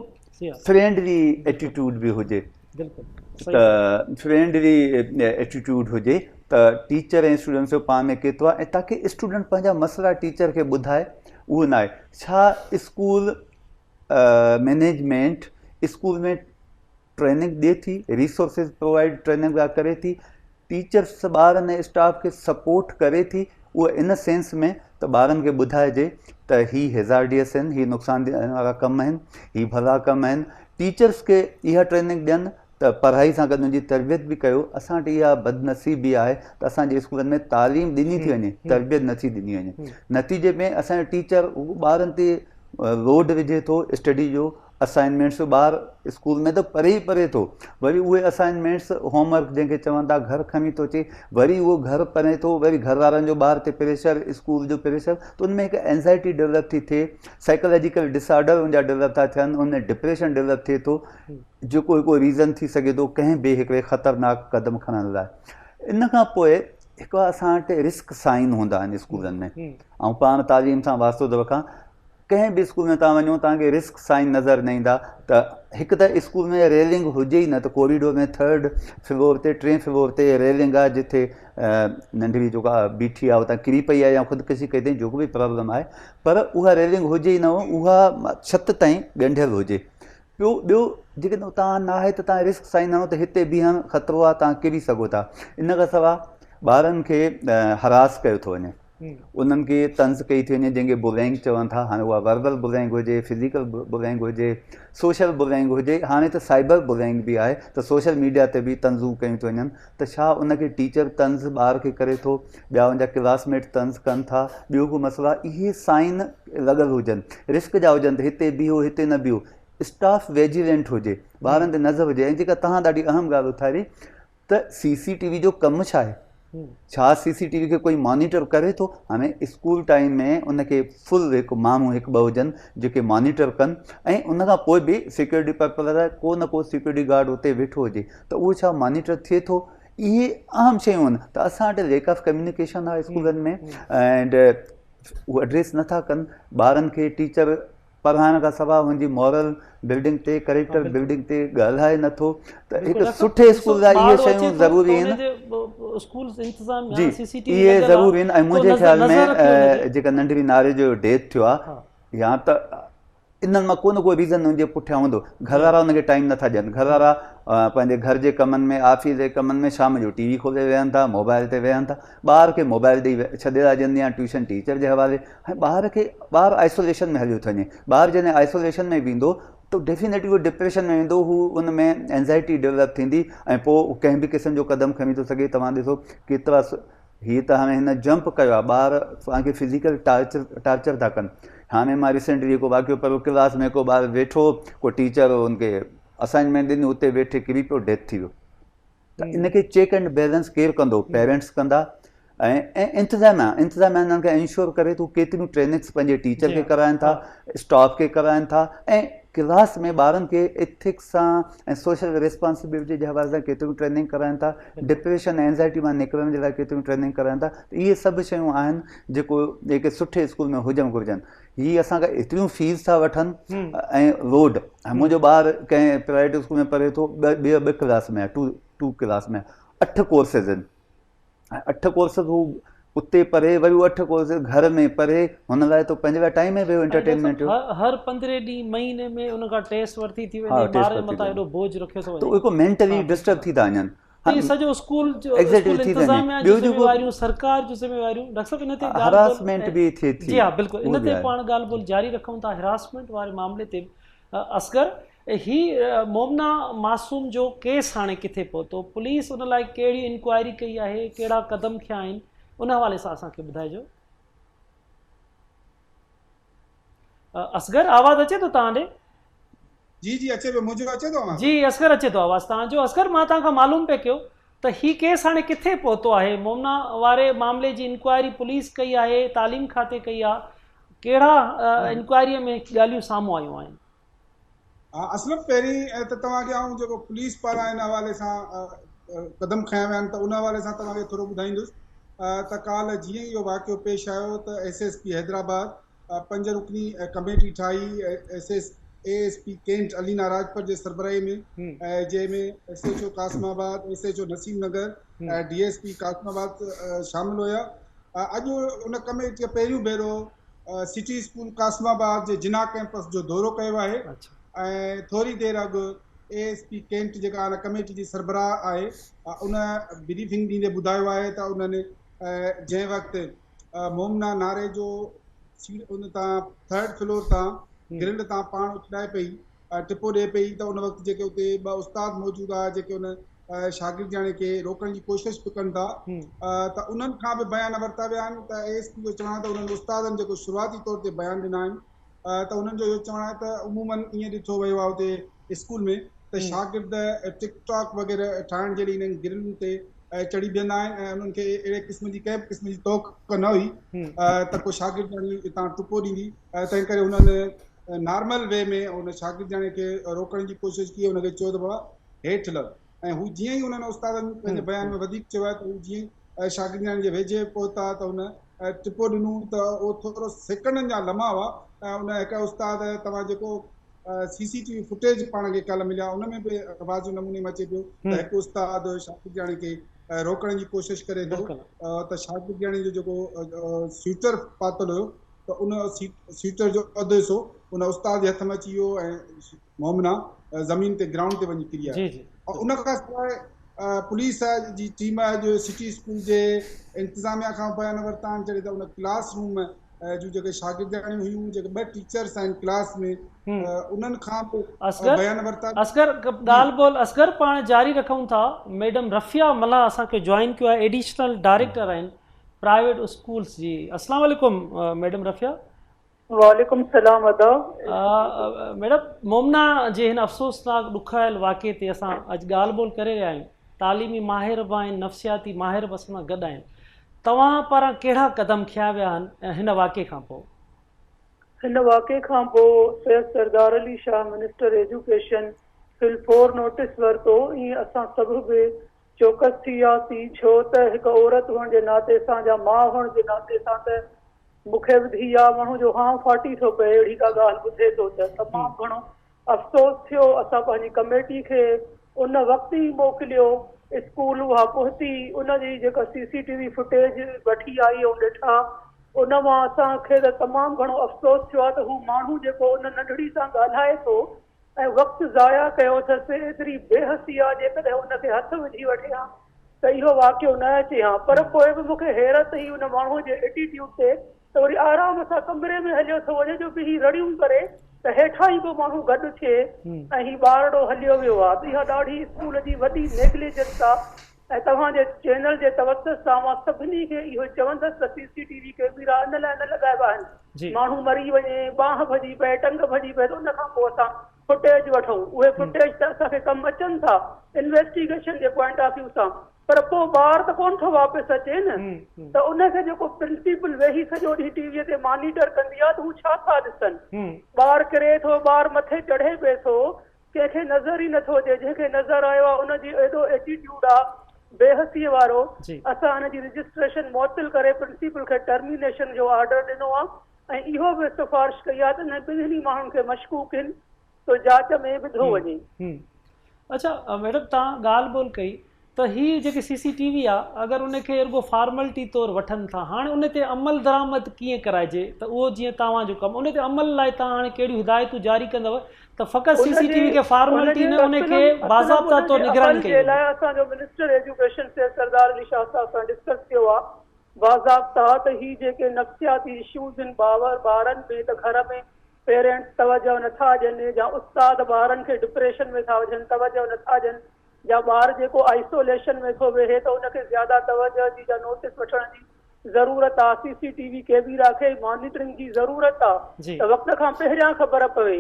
Speaker 3: فرينڊلي ايٽيٽيوڊ به هجي ته فرينڊلي ايٽيٽيوڊ هجي ته ٽيچر ۽ اسٽوڊنٽس جو پاڻ ۾ ڪيترو آهي ۽ تاڪي اسٽوڊنٽ پنهنجا مسئلا ٽيچر کي ٻڌائي اهو نه آهي ڇا اسڪول مئنيجمينٽ اسڪول ۾ ٽريننگ ڏي ٿي ريسورسز پرووائڊ ٽريننگ لاء ڪري ٿي ٽيچرس ٻارن ۽ اسٽاف کي سپورٽ ڪري ٿي اهو ان سينس ۾ ته ٻارن کي ٻڌائجي ته هي هيزارڊيس آهن هي نقصان ڏيڻ وارا ڪم آهن هي ڀلا ڪم آهن ٽيچرس کي اها ٽريننگ ڏين ته پڙهائي سان گڏ ان جي تربيت به ڪيو اسان وٽ اها بدنصيبي آهي ته اسان جي اسڪولن ۾ تعليم ڏني ٿي وڃي تربيت نٿي ڏني وڃي نتيجي ۾ اسان جو ٽيچر ٻارن تي لوڊ وجهي ٿو اسٽڊي جو اسائنمينٽس ٻار اسڪول ۾ ته پڙهي ئي پڙهي ٿو وري اهي اسائنمينٽس هوم ورڪ جنهن کي چون ٿا گهر کڻي ٿو اچي وري اهو گهر پڙهي ٿو وري گهر وارن جو ٻار تي پريشر اسڪول جو پريشر ته ان ۾ هڪ اينزائٽي ڊولپ ٿي ٿئي سائيڪالاجيڪل ڊس آرڊر ان جا ڊولپ ٿا ٿين ان ۾ ڊپريشن ڊولپ ٿئي ٿو جيڪو هڪ ريزن ٿي سگهي ٿو ڪنهن به هڪڙي خطرناڪ قدم کڻڻ لاء ان کان پوء هڪ اسان وٽ رسڪ سائن هوندا آهن اسڪولن ۾ آئون پاڻ تعليم سان واسطو ٿو رکان ڪنهن به اسڪول ۾ توهان وڃو توهان کي رسڪ سائن نظر نه ايندا ته هڪ ته اسڪول ۾ ريلنگ هجي ئي نه ته ڪوريڊور ۾ ٿرڊ فلور تي ٽئين فلور تي ريلنگ آهي جتي ننڍڙي جيڪا بيٺي آهي اتان ڪري پئي آهي يا خودڪشي ڪئي اٿئي جيڪو به پرابلم آهي پر اها ريلنگ هجي ئي نه اها ڇت تائين ڳنڍيل هجي ٻيو ٻيو جيڪڏهن اتان نه آهي ته توهان رسڪ سائن هڻو ته هتي بيهڻ خطرو آهي توهان ڪري سگهو ٿا ان کان سواء ٻارن کي هراس ڪيو ٿو وڃي انهن کي طنز ڪئي ٿي وڃي جنهن کي بلينگ چون ٿا هاڻي اها وربل بلينگ هجي فزيڪل بلينگ هجي سوشل بلينگ هجي هاڻي ته سائبر بلينگ به آهي ته سوشل ميڊيا تي به طنزون ڪيون ٿيون وڃن ته ڇا ان کي ٽيچر طنز ٻار کي ڪري ٿو ٻيا ان جا ڪلاس ميٽ طنز ڪن ٿا ٻيو ڪو مسئلا اهي سائن لڳل هجن رسڪ جا هجن ته هتي بيهو هتي نه بيهو اسٽاف ويجيلنٽ هجي ٻارن تي نظر هجي ۽ جيڪا تهان ڏاڍي اهم ڳالهه اٿاري ته سي سي ٽي وي جو ڪم ڇا آهي؟ ڇا سي سي ٽي وي کي ڪوئي مانيٽر ڪري ٿو؟ هاڻي اسڪول ٽائيم ۾ ان کي فل هڪ ماڻهو هڪ ٻه هجن جيڪي مانيٽر ڪن ۽ ان کان پوء به سيڪيورٽي پرپز لاء ڪو نه ڪو سيڪيورٽي گارڊ اتي ويٺو هجي ته اهو ڇا مانيٽر ٿئي ٿو؟ اهي اهم شيون آهن ته اسان وٽ ليڪ آف ڪميونيڪيشن آهي اسڪولن ۾ اينڊ هو ايڊريس نٿا ڪن ٻارن کي ٽيچر پڙهائڻ کان سواء هن جي مورل بلڊنگ تي ڪريڪٽر بلڊنگ تي ڳالهائي نٿو ته هڪ سٺي اسڪول لاء اهي شيون ضروري آهن جي اهي ضروري آهن ۽ منهنجي خيال ۾ جيڪا ننڍڙي ناري جو ڊيٿ ٿيو آهي يا ته انهن مان ڪو نه ڪو ريزن ان جي پٺيان هوندو گهر وارا ان کي ٽائيم نٿا ڏين گهر وارا پنهنجي گهر جي ڪمن ۾ آفيس جي ڪمن ۾ شام جو ٽي وي کولي ويهن ٿا موبائل تي ويهن ٿا ٻار کي موبائل ڏئي ڇڏي ٿا ڏين يا ٽيوشن ٽيچر جي حوالي ۽ ٻار کي ٻار آئسوليشن ۾ هليو ٿو وڃي ٻار جڏهن آئسوليشن ۾ ويندو ته ڊيفينيٽلي هو ڊپريشن ۾ ويندو هو ان ۾ اينزائٽي ڊولپ ٿيندي ۽ پوء ڪنهن به قسم جو قدم کڻي ٿو سگهي توهان ڏسو ڪيترا هي ته هاڻي هن جمپ ڪيو آهي ٻار پاڻ کي فزيڪل ٽارچر ٽارچر ٿا ڪن هاڻي مان ريسينٽلي هڪ واقعو پڙهيو ڪلاس ۾ هڪ ٻار ويٺو ڪو ٽيچر ان کي اسائنمينٽ ڏني اتي ويٺي ڪري پيو ڊيٿ ٿي ويو ته ان کي چيڪ اينڊ بيلنس ڪير ڪندو پيرنٽس ڪندا ۽ انتظاميا انتظاميا انهن کي انشور ڪري ٿو ڪيتريون ٽريننگس پنهنجي ٽيچر کي ڪرائن ٿا اسٽاف کي ڪرائن ٿا ۽ ڪلاس ۾ ٻارن کي ايٿڪس سان ۽ سوشل ريسپانسبلٽي جي حوالي سان ڪيتريون ٽريننگ ڪرائن ٿا، ڊپريشن ۽ اينزائٽي مان نڪرڻ جي لاء ڪيتريون ٽريننگ ڪرائن ٿا ته اهي سڀ شيون آهن جيڪو جيڪي سٺي اسڪول ۾ هجڻ گهرجن. هي اسان کان ايتريون فيس ٿا وٺن ۽ لوڊ منهنجو ٻار ڪنهن پرائيويٽ اسڪول ۾ پڙهي ٿو ٻه ٻه ڪلاس ۾ آهي ٽو ٽو ڪلاس ۾ اٺ ڪورسز آهن ۽ اٺ ڪورسز هو اتي پڙهي وري اٺ ڪورسز گهر ۾ پڙهي هن لاء ته پنهنجي لاء ٽائيم ئي ويو انٽرٽينمينٽ جو.
Speaker 1: هر 15 ڏينهن مهيني ۾ ان کان ٽيسٽ ورتي ٿي وڃي ٻارن مٿان ايڏو بوجه رکيو ٿو وڃي.
Speaker 3: ته هڪ مينٽلي ڊسٽرب ٿي ٿا وڃن.
Speaker 1: هي سڄو اسڪول جو اسڪول انتظاميا جون ذميواريون سرڪار جون ذميواريون ڊاڪٽر صاحب ان تي ڳالهه
Speaker 3: هراسمينٽ به ٿئي ٿي.
Speaker 1: جي ها بلڪل ان تي پاڻ ڳالهه ٻولهه جاري رکون ٿا هراسمينٽ واري معاملي تي اصغر هي مومنا معصوم جو ڪيس هاڻي ڪٿي پهتو پوليس ان لاء ڪهڙي انڪوائري ڪئي آهي ڪهڙا قدم کنيا آهن ان حوالي سان اسان کي ٻڌائجو. اصغر آواز اچي ٿو توهان ڏي؟
Speaker 4: جي جي اچي پيو منهنجو اچي ٿو آواز؟
Speaker 1: جي اصغر اچي ٿو آواز توهان جو اصغر مان توهان کان معلوم پئي ڪيو ته هي ڪيس هاڻي ڪٿي پهتو آهي مومنا واري معاملي جي انڪوائري پوليس ڪئي آهي تعليم کاتي ڪئي آهي ڪهڙا انڪوائري ۾ ڳالهيون سامهون آيون آهن؟
Speaker 4: ها اسلم پهرين ته توهان کي آئون جيڪو پوليس پاران ان حوالي سان قدم کنيا ويا آهن ته ان حوالي سان توهان کي ٿورو ٻڌائيندس ته ڪالهه جيئن ئي اهو واقعو پيش آيو ته ايس ايس پي حيدرآباد پنج رڪني ڪميٽي ٺاهي S S A S P Cantt Alina Rajpar جي سربراهي ۾ جنهن ۾ S H O Qasimabad, S H O Naseem Nagar ۽ D S P Qasimabad شامل هيا. اڄ ان ڪميٽي پهريون ڀيرو سٽي اسڪول قاسم آباد جي جناح ڪئمپس جو دورو ڪيو آهي ۽ ٿوري دير اڳ اي ايس پي ڪينٽ جيڪا ان ڪميٽي جي سربراهه آهي ان بريفنگ ڏيندي ٻڌايو آهي ته انهن جنهن وقت مومنا ناري جو ان تان ٿرڊ فلور تان گرلڊ تان پاڻ اڇلائي پئي ٽپو ڏئي پئي ته ان وقت جيڪي اتي ٻه استاد موجود هئا جيڪي ان شاگردياڻي کي روڪڻ جي ڪوشش به ڪن ٿا ته انهن کان به بيان ورتا ويا آهن ته اي ايس پي جو چوڻ آهي ته انهن استادن جيڪو شروعاتي طور تي بيان ڏنا آهن ته انهن جو اهو چوڻ آهي ته عمومن ائين ڏٺو ويو آهي اتي اسڪول ۾ ته شاگرد ٽڪ ٽاڪ وغيره ٺاهڻ جي لئي انهن گرلن تي چڙهي بيهندا آهن ۽ انهن کي اهڙي قسم جي ڪنهن به قسم جي توقع نه هئي ته ڪو شاگردياڻي اتان ٽپو ڏيندي تنهن ڪري انهن نارمل وي ۾ ان شاگردياڻي کي روڪڻ جي ڪوشش ڪئي ان کي چيو ته بابا هيٺ لهه ۽ هو جيئن ئي انهن استادن پنهنجي بيان ۾ وڌيڪ چيو آهي ته هو جيئن ئي شاگردياڻي جي ويجهي پهتا ته هن ٽپو ڏنو ته اهو ٿورو سيڪنڊن جا لمحا هئا ۽ ان هڪ استاد توهان جيڪو C C T V footage پاڻ کي ڪالهه مليا ان ۾ به واضح نموني ۾ اچي پيو ته هڪ استاد شاگردياڻي کي روڪڻ جي ڪوشش ڪري ٿو ته شاگردياڻي جو جيڪو سوئيٽر پاتل هيو ته ان سوئيٽر جو اڌ حصو ان استاد جي هٿ ۾ اچي ويو ۽ مومنا زمين تي گرائونڊ تي وڃي ڪري آئي ان کان سواء پوليس جي ٽيم اڄ سٽي اسڪول جي انتظاميا کان بيان ورتا آهن جڏهن ته ان ڪلاس روم جون جيڪي شاگردياڻيون هيون جيڪي ٻه ٽيچرس آهن ڪلاس ۾ انهن کان به بيان ورتا.
Speaker 1: اصغر ڳالهه ٻولهه اصغر پاڻ جاري رکون ٿا ميڊم رفيعه ملاح اسان کي جوائن ڪيو آهي ايڊيشنل ڊائريڪٽر آهن پرائيويٽ اسڪولس جي السلام عليڪم ميڊم رفيعه.
Speaker 5: وعليڪم السلام ادا.
Speaker 1: ميڊم مومنا جي هن افسوسناڪ ڏکايل واقعي تي اسان اڄ ڳالهه ٻولهه ڪري رهيا آهيون تعليمي ماهر به آهن نفسياتي ماهر به اسان سان گڏ آهن توهان پاران ڪهڙا قدم کنيا ويا آهن هن واقعي کان پوء؟
Speaker 5: هن واقعي کان پوء سيد سردار علي شاهه منسٽر ايجوڪيشن في الفور نوٽيس ورتو ائين اسان سڀ به چوڪس ٿي وياسين ڇو ته هڪ عورت هئڻ جي ناتي سان يا ماء هئڻ جي ناتي سان ته مون کي به ڌيء آ ماڻهو جو هانء ڦاٽي ٿو پئي اهڙي ڪا ڳالهه ٻڌي ٿو ته تمام گهڻو افسوس ٿيو اسان پنهنجي ڪميٽي کي ان وقت ئي موڪليو اسڪول اها پهتي ان جي جيڪا سي سي ٽي وي فوٽيج وٺي آئي ۽ ڏٺا ان مان اسان کي ته تمام گهڻو افسوس ٿيو آ ته هو ماڻهو جيڪو ان ننڍڙي سان ڳالهائي ٿو ۽ وقت ضايع ڪيو اٿس، ايتري بي حسي آ، جيڪڏهن ان کي هٿ وجهي وٺي هان ته اهو واقعو نه اچي هان، پر پوء به مون کي حيرت هئي ان ماڻهوء جي ايٽيٽيوڊ تي ته وري آرام سان ڪمري ۾ هليو ٿو وڃي جو بيهي رڙيون ڪري ته هيٺان ئي ڪو ماڻهو گڏ ٿئي ۽ هي ٻارڙو هليو ويو آ ته اها ڏاڍي اسڪول جي وڏي نيگليجنس آ ۽ توهان جي چينل جي توسط سان مان سڀني کي اهو چوندس ته سي سي ٽي وي ڪيميرا ان لاء نه لڳائبا آهن ماڻهو مري وڃي، ٻانهن ڀڄي پئي، ٽنگ ڀڄي پئي ته ان کان پوء اسان فوٽيج وٺون اهي فوٽيج ته اسان کي ڪم اچن ٿا انويسٽيگيشن جي پوائنٽ آف ويو سان. پر پوء ٻار ته ڪونه ٿو واپس اچي نه ته ان کي جيڪو پرنسپل ويهي سڄو ڏينهن ٽي وي تي مانيٽر ڪندي آ ته هو ڇا ٿا ڏسن. ٻار ڪري ٿو، ٻار مٿي چڙهي پئي ٿو، ڪنهن کي نظر ئي نٿو اچي، جنهن کي نظر آيو آ ان جي ايڏو ايٽيٽيوڊ آ بيحسيء وارو، اسان ان جي رجسٽريشن معطل ڪري پرنسپل کي ٽرمينيشن جو آرڊر ڏنو آ ۽ اهو به سفارش ڪئي آ ته انهن ٻنهي ماڻهن کي مشڪوڪ هن سو جاچ ۾ وڌو وڃي.
Speaker 1: اڇا ميڊم توهان ڳالهه ٻولهه ڪئي ته هي جيڪي سي سي ٽي وي آ اگر ان کي رڳو فارملٽي طور وٺن ٿا هاڻي ان تي عمل درآمد ڪيئن ڪرائجي ته اهو جيئن توهان جو ڪم ان تي عمل لاء توهان هاڻي ڪهڙيون هدايتون جاري ڪندؤ ته فقط سي
Speaker 5: ان
Speaker 1: سي
Speaker 5: جي
Speaker 1: ٽي وي کي
Speaker 5: ان
Speaker 1: فارملٽي
Speaker 5: جي
Speaker 1: نه ان کي
Speaker 5: اسلم اسلم
Speaker 1: باضابطا
Speaker 5: ان
Speaker 1: طور
Speaker 5: جي
Speaker 1: نگراني
Speaker 5: عمل
Speaker 1: ڪئي
Speaker 5: جي
Speaker 1: وڃي.
Speaker 5: لاء اسان جو منسٽر ايجوڪيشن سيد سردار علي شاهه صاحب سان ڊسڪس ٿيو آ باضابطا ته هي جيڪي نفسياتي اشوز آهن ٻاور ٻارن ۾ ته گهر ۾ پيرينٽس توجهه نٿا ڏين يا استاد ٻارن کي ڊپريشن ۾ ٿا وجهن توجهه نٿا ڏين يا ٻار جيڪو آئسوليشن ۾ ٿو ويهي ته ان کي زياده توجهه جي يا نوٽس وٺڻ جي ضرورت آ سي سي ٽي وي ڪيميرا کي مانيٽرنگ جي ضرورت آ ته وقت کان پهريان خبر پوي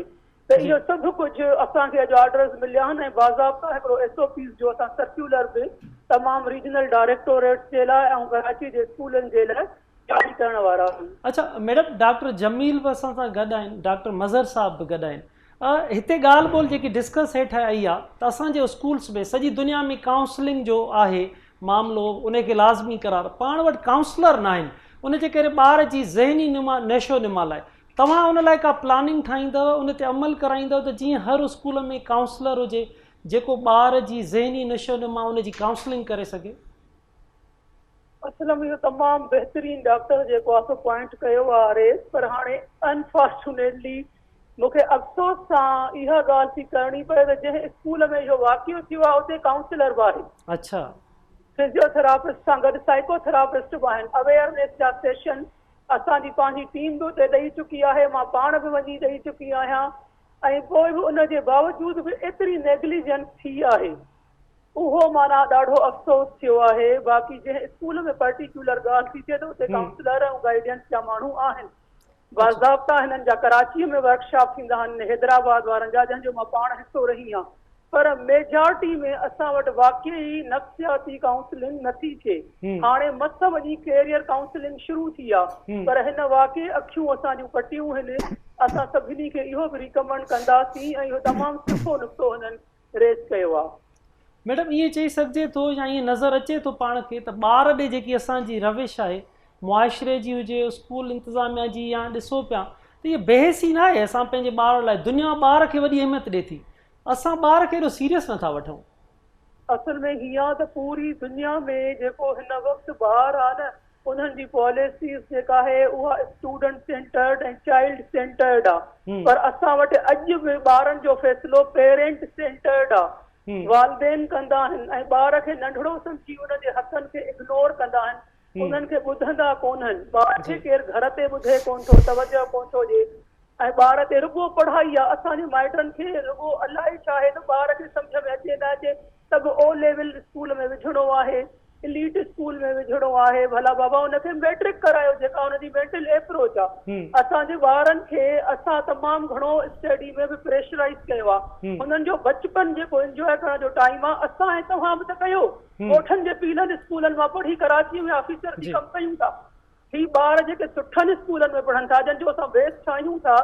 Speaker 5: ته اهو سڀ ڪجهه اسان کي اڄ آرڊرز مليا آهن ۽ باضابطا هڪڙو ايس او پيز جو اسان سرڪيولر به تمام ريجنل ڊائريڪٽوريٽس جي لاء ۽ ڪراچي جي اسڪولن جي لاء جاري ڪرڻ وارا آهيون.
Speaker 1: اڇا ميڊم ڊاڪٽر جميل به اسان سان گڏ آهن ڊاڪٽر مظهر صاحب به گڏ آهن هتي ڳالهه ٻولهه جيڪي ڊسڪس هيٺ آئي آ ته اسان جي اسڪولس ۾ سڄي دنيا ۾ ڪائونسلنگ جو آهي معاملو ان کي لازمي قرار پاڻ وٽ ڪائونسلر ناهن ان جي ڪري ٻار جي ذهني نما نشو نما لاء توهان ان لاء ڪا پلاننگ ٺاهيندؤ ان تي عمل ڪرائيندؤ ته جيئن هر اسڪول ۾ ڪائونسلر هجي جيڪو ٻار جي ذهني نشو نما ان جي ڪائونسلنگ ڪري سگهي.
Speaker 5: اسلم اهو تمام بهترين ڊاڪٽر جيڪو آ سو پوائنٽ ڪيو آ ريس پر هاڻي انفارچونيٽلي مون کي افسوس سان اها ڳالهه ٿي ڪرڻي پئي ته جنهن اسڪول ۾ اهو واقعو ٿيو آ اتي ڪائونسلر به آهي.
Speaker 1: اڇا.
Speaker 5: فزيو ٿراپسٽ سان گڏ سائيڪو ٿراپسٽ به آهن اويئرنيس جا سيشن اسان جي پنهنجي ٽيم به اتي ڏئي چڪي آهي مان پاڻ به وڃي ڏئي چڪي آهيان ۽ پوء به ان جي باوجود به ايتري نيگليجنس ٿي آهي. اهو معنيٰ ڏاڍو افسوس ٿيو آهي باقي جنهن اسڪول ۾ پرٽيڪيولر ڳالهه ٿي ٿئي ته اتي ڪائونسلر ۽ گائيڊنس جا ماڻهو آهن باضابطا هنن جا ڪراچيء ۾ ورڪشاپ ٿيندا آهن حيدرآباد وارن جا جنهن جو مان پاڻ حصو رهي آهيان پر ميجارٽي ۾ اسان وٽ واقعي نفسياتي ڪائونسلنگ نٿي ٿئي هاڻي مس وڃي ڪيريئر ڪائونسلنگ شروع ٿي آهي پر هن واقعي اکيون اسان جون پٽيون هن اسان سڀني کي اهو به ريڪمنڊ ڪنداسين ۽ اهو تمام سٺو نقطو هنن ريز ڪيو آ.
Speaker 1: ميڊم ائين چئي سگهجي ٿو يا ائين نظر اچي ٿو پاڻ کي ته ٻار ڏي جيڪي اسان جي روش آهي معاشري جي هجي اسڪول انتظاميا جي يا ڏسو پيا ته اها بيحسي نه آهي اسان پنهنجي ٻار لاء دنيا ٻار کي وڏي اهميت ڏي ٿي اسان ٻار کي ايڏو سيريس نٿا وٺون.
Speaker 5: اصل ۾ هيئن آ ته پوري دنيا ۾ جيڪو هن وقت ٻار آ نه انهن جي پاليسيز جيڪا آهي اها اسٽوڊنٽ سينٽرڊ ۽ چائلڊ سينٽرڊ آ پر اسان وٽ اڄ به ٻارن جو فيصلو پيرنٽ سينٽرڊ آ والدين ڪندا آهن ۽ ٻار کي ننڍڙو سمجهي ان جي حقن کي اگنور ڪندا آهن انهن کي ٻڌندا ڪونهن ٻار کي ڪير گهر تي ٻڌي ڪون ٿو توجه ڪون ٿو ڏي ۽ ٻار تي رڳو پڙهائي آ اسان جي مائٽن کي رڳو الائي ڇا آهي ته ٻار کي سمجهه ۾ اچي نه اچي ته به او ليول اسڪول ۾ وجهڻو آهي اليٽ اسڪول ۾ وجهڻو آهي ڀلا بابا ان کي ميٽرڪ ڪرايو جيڪا ان جي مينٽل ايپروچ آ اسان جي ٻارن کي اسان تمام گهڻو اسٽڊي ۾ به پريشرائيز ڪيو آ هنن جو بچپن جيڪو انجواء ڪرڻ جو ٽائيم آ اسان ۽ توهان به ته ڪيو ڳوٺن جي پيلن اسڪولن مان پڙهي ڪراچي ۾ آفيسر ٿي ڪم ڪيون ٿا. هي ٻار جيڪي سٺن اسڪولن ۾ پڙهن ٿا، جن جو اسان بيس ٺاهيون ٿا،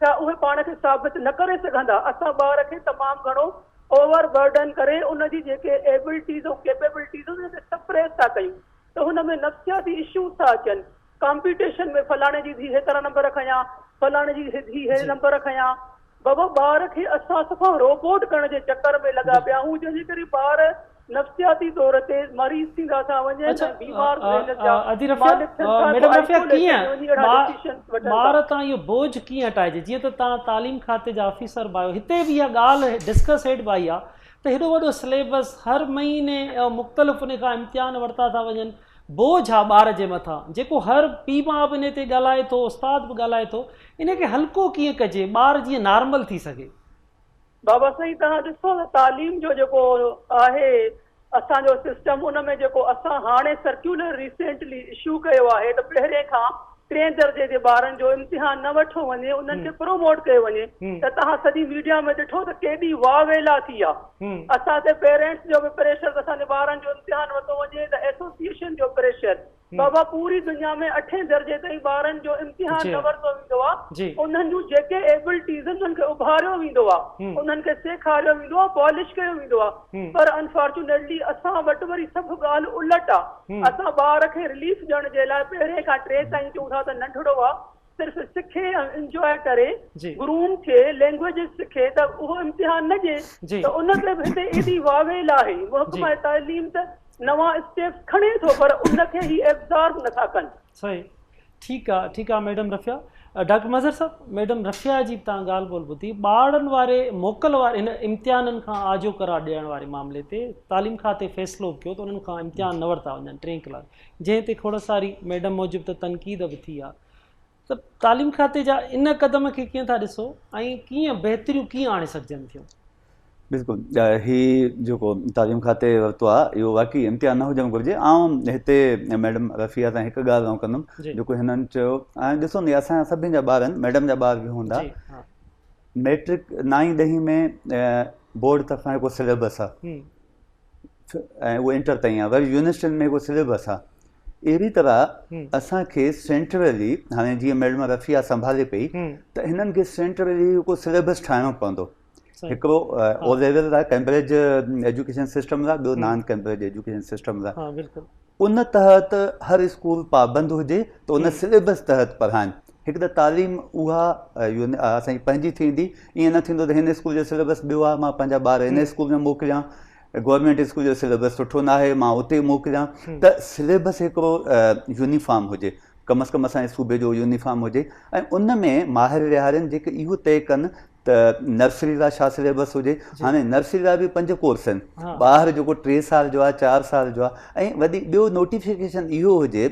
Speaker 5: ڇا اهي پاڻ کي ثابت نه ڪري سگهندا؟ اسان ٻار کي تمام گهڻو اوور برڊن ڪري ان جي جيڪي ايبلٽيز ۽ ڪيپيبلٽيز انهن کي سپريس ٿا ڪيون ته هن ۾ نفسياتي اشوز ٿا اچن. ڪامپيٽيشن ۾ فلاڻي جي ڌيء هيترا نمبر کنيا، فلاڻي جي ڌيء هي نمبر کنيا. بابا ٻار کي اسان صفا روبوٽ ڪرڻ جي چڪر ۾ لڳا پيا آهيون جنهن جي ڪري ٻار نفسياتي طور تي مريض ٿيندا ٿا وڃن
Speaker 1: اڇا
Speaker 5: ۽ بيمار ذهن جا
Speaker 1: ادي رفيع
Speaker 5: مالڪ ٿين ٿا
Speaker 1: ميڊم
Speaker 5: ته
Speaker 1: رفيع
Speaker 5: آئسوليشن
Speaker 1: ڪيئن
Speaker 5: ۾ وڃي اهڙا
Speaker 1: ٻار
Speaker 5: ڊسيشنز وٺن ٿا.
Speaker 1: ٻار تان اهو بوجهه ڪيئن هٽائجي جيئن ته توهان تعليم کاتي جا آفيسر به آهيو هتي به اها ڳالهه ڊسڪس هيٺ به آئي آهي ته هيڏو وڏو سليبس هر مهيني مختلف ان کان امتحان ورتا ٿا وڃن بوجهه آ ٻار جي مٿان جيڪو هر پيء ماء به انهي تي ڳالهائي ٿو استاد به ڳالهائي ٿو انهي کي هلڪو ڪيئن ڪجي ٻار جيئن نارمل ٿي سگهي.
Speaker 5: بابا سائين توهان ڏسو ته تعليم جو جيڪو آهي اسان جو سسٽم ان ۾ جيڪو اسان هاڻي سرڪيولر ريسينٽلي اشو ڪيو آهي ته پهرين کان ٽئين درجي جي ٻارن جو امتحان نه وٺو وڃي انهن کي پروموٽ ڪيو وڃي ته توهان سڄي ميڊيا ۾ ڏٺو ته ڪيڏي واويلا ٿي آ اسان تي پيرينٽس جو به پريشر ته اسان جي ٻارن جو امتحان ورتو وڃي ته ايسوسيئيشن جو پريشر بابا پوري دنيا ۾ اٺين درجي تائين ٻارن جو امتحان نه ورتو ويندو آ انهن جون جيڪي ايبلٽيز آهن انهن کي اڀاريو ويندو آ انهن کي سيکاريو ويندو آ پالش ڪيو ويندو آ پر انفارچونيٽلي اسان وٽ وري سڀ ڳالهه الٽ آ اسان ٻار کي رليف ڏيڻ جي لاء پهرين کان ٽئين تائين چئون ٿا ته ننڍڙو آ صرف سکي ۽ انجواء ڪري گروم ٿئي لينگويجز سکي ته اهو امتحان نه ڏئي ته ان تي به هتي ايڏي واويلا آهي محڪمه تعليم ته نوان اسٽيپس کڻي ٿو پر ان کي هي ايبزارب نٿا ڪن.
Speaker 1: صحيح ٺيڪ آ ٺيڪ آ ميڊم رفيع ڊاڪٽر مظهر صاحب ميڊم رفيع جي به توهان ڳالهه ٻولهه ٻڌي ٻارڙن واري موڪل واري هن امتحانن کان آجو قرار ڏيڻ واري معاملي تي تعليم کاتي فيصلو ڪيو ته انهن کان امتحان نه ورتا وڃن ٽئين ڪلاس جنهن تي کوڙ ساري ميڊم موجب ته تنقيد به ٿي آ ته تعليم کاتي جا ان قدم کي ڪيئن ٿا ڏسو ۽ ڪيئن بهتريون ڪيئن آڻي سگهجن ٿيون؟
Speaker 3: بلڪل هي جيڪو تعليم کاتي ورتو آهي اهو واقعي امتحان نه هجڻ گهرجي آئون هتي ميڊم رفيع سان هڪ ڳالهه آئون ڪندم جيڪو هنن چيو ۽ ڏسو نه اسان سڀني جا ٻار آهن ميڊم جا ٻار به هوندا ميٽرڪ نائين ڏهين ۾ بورڊ طرفان هڪ سليبس آهي ۽ اهو انٽر تائين آهي وري يونيورسٽين ۾ هڪ سليبس آهي اهڙي طرح اسان کي سينٽرلي هاڻي جيئن ميڊم رفيع سنڀالي پئي ته هنن کي سينٽرلي هڪ سليبس ٺاهڻو پوندو هڪڙو او ليول لاء ڪيمبرج ايجوڪيشن سسٽم لاء ٻيو نان ڪيمبرج ايجوڪيشن سسٽم لاء ان تحت هر اسڪول پابند هجي ته ان سليبس تحت پڙهائن هڪ ته تعليم اها اسان جي پنهنجي ٿيندي ائين نه ٿيندو ته هن اسڪول جو سليبس ٻيو آهي مان پنهنجا ٻار هن اسڪول ۾ موڪليان گورنمينٽ اسڪول جو سليبس سٺو نه آهي مان اتي موڪليان ته سليبس هڪڙو يونيفارم هجي ڪم از ڪم اسان جي صوبي جو يونيفارم هجي ۽ ان ۾ ماهر ويهارين جيڪي اهو طئي ڪن ته نرسري لاء ڇا سليبس هجي هاڻي نرسري لاء به پنج ڪورس آهن ٻار جيڪو ٽي سال جو آهي چار سال جو آهي ۽ وڌيڪ ٻيو نوٽيفڪيشن اهو هجي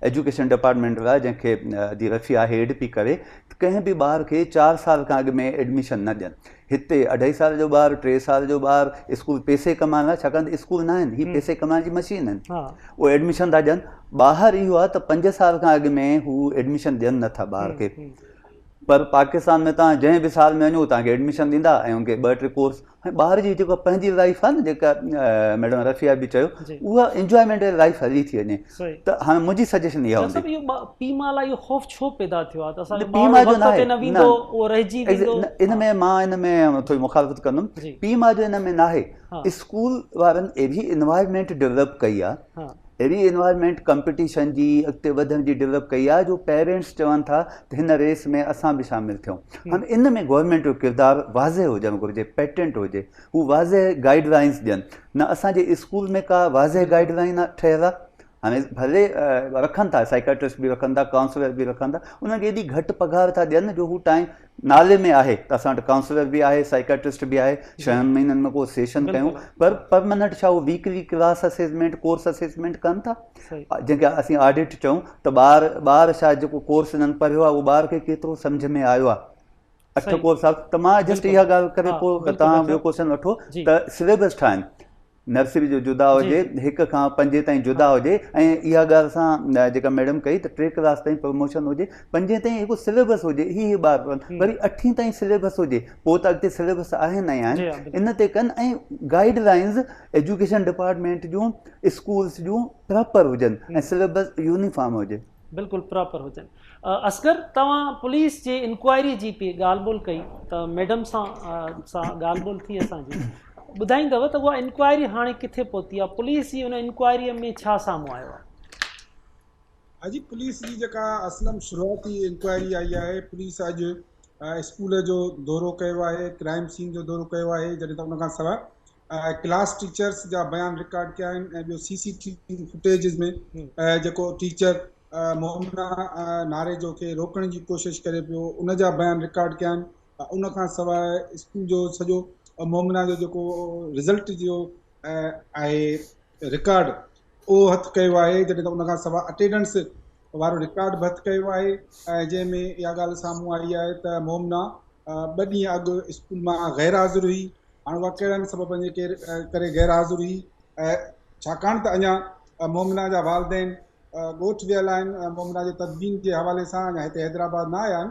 Speaker 3: ايجوڪيشن ڊپارٽمينٽ لاء جنهن کي ادي رفيع هيڊ پي ڪري ڪنهن به ٻار کي چار سال کان اڳ ۾ ايڊميشن نه ڏين هتي اڍائي سال جو ٻار ٽي سال جو ٻار اسڪول پيسي ڪمائڻ لاء ڇاڪاڻ ته اسڪول نه آهن هي پيسي ڪمائڻ جي مشين آهن اهي ايڊميشن ٿا ڏين ٻاهر اهو آهي ته پنج سال کان اڳ ۾ هو ايڊميشن ڏين نٿا ٻار کي پر پاڪستان ۾ تان جنهن به سال ۾ وڃو تان کي ايڊميشن ڏيندا ۽ ان کي ٻه ٽي ڪورس ۽ ٻار جي جيڪا پنهنجي لائف آهي نه جيڪا ميڊم رفيع به چيو اها انجوائمينٽ لائف هلي ٿي وڃي ته هاڻي منهنجي سجيشن اها هوندي.
Speaker 1: اهو پيء ماء لاء اهو خوف ڇو پيدا ٿيو آهي ته اسان جو ٻار وقت تي نه ويندو اهو رهجي ويندو.
Speaker 3: ان ۾ مان ان ۾ ٿوري مخالفت ڪندم پيء ماء جو ان ۾ ناهي اسڪول وارن اهڙي انوائرمينٽ ڊولپ ڪئي آهي اهڙي انوائرمينٽ ڪمپٽيشن جي اڳتي وڌڻ جي ڊولپ ڪئي آهي جو پيرنٽس چون ٿا ته هن ريس ۾ اسان به شامل ٿيون هاڻي ان ۾ گورنمينٽ جو ڪردار واضح هجڻ گهرجي پيٽنٽ هجي هو واضح گائيڊ لائنز ڏين نه اسان جي اسڪول ۾ ڪا واضح گائيڊ لائن ٺهيل آهي هاڻي ڀلي رکن ٿا سائيڪاٽرسٽ به رکن ٿا ڪائونسلر به رکن ٿا انهن کي ايڏي گهٽ پگهار ٿا ڏين جو هو ٽائيم نالي ۾ آهي ته اسان وٽ ڪائونسلر به آهي سائيڪاٽرسٽ به آهي ڇهن مهينن ۾ ڪو سيشن ڪيون پر پرماننٽ ڇا هو weekly class assessment course assessment ڪن ٿا جنهن کي اسين آڊٽ چئون ته ٻار ٻار ڇا جيڪو ڪورس هنن پڙهيو آهي اهو ٻار کي ڪيترو سمجهه ۾ آيو آهي اٺ ڪورس آ ته مان جسٽ اها ڳالهه ڪري پوء توهان ٻيو ڪوشچن وٺو ته سليبس ٺاهن نرسري جو جدا هجي هڪ کان پنجين تائين جدا هجي ۽ اها ڳالهه اسان جيڪا ميڊم ڪئي ته ٽي ڪلاس تائين پروموشن هجي پنجين تائين هڪ سليبس هجي هي هي ٻار پڙهن وري اٺين تائين سليبس هجي پوء ته اڳتي سليبس آهن ۽ آهن ان تي ڪن ۽ گائيڊ لائنز ايجوڪيشن ڊپارٽمينٽ جون اسڪولس جون پراپر هجن ۽ سليبس يونيفارم هجي
Speaker 1: بلڪل پراپر هجن. اصغر توهان پوليس جي انڪوائري جي پي ڳالهه ٻولهه ڪئي ته ميڊم سان سان ڳالهه ٻولهه ٿي اسان جي ٻڌائيندؤ ته اها انڪوائري هاڻي ڪٿي پهتي آهي پوليس جي ان انڪوائري ۾ ڇا سامهون آيو آهي؟
Speaker 4: ها جي پوليس جي جيڪا اسلم شروعاتي انڪوائري آئي آهي پوليس اڄ اسڪول جو دورو ڪيو آهي ڪرائم سين جو دورو ڪيو آهي جڏهن ته ان کان سواء ڪلاس ٽيچرس جا بيان رڪارڊ ڪيا آهن ۽ ٻيو سي سي ٽي وي فوٽيجز ۾ جيڪو ٽيچر مومنا ناريجو کي روڪڻ جي ڪوشش ڪري پيو ان جا بيان رڪارڊ ڪيا آهن ان کان سواء اسڪول جو سڄو مومنا جو جيڪو رزلٽ جو آهي رڪارڊ اهو هٿ ڪيو آهي جڏهن ته ان کان سواء اٽينڊنس وارو رڪارڊ به هٿ ڪيو آهي جنهن ۾ اها ڳالهه سامهون آئي آهي ته مومنا ٻه ڏينهن اڳ اسڪول مان غير حاضر هئي هاڻ اها ڪهڙن سببن جي ڪري غير حاضر هئي ڇاڪاڻ ته اڃا مومنا جا والدين ڳوٺ ويل آهن مومنا جي تدفين جي حوالي سان اڃا هتي حيدرآباد نه آيا آهن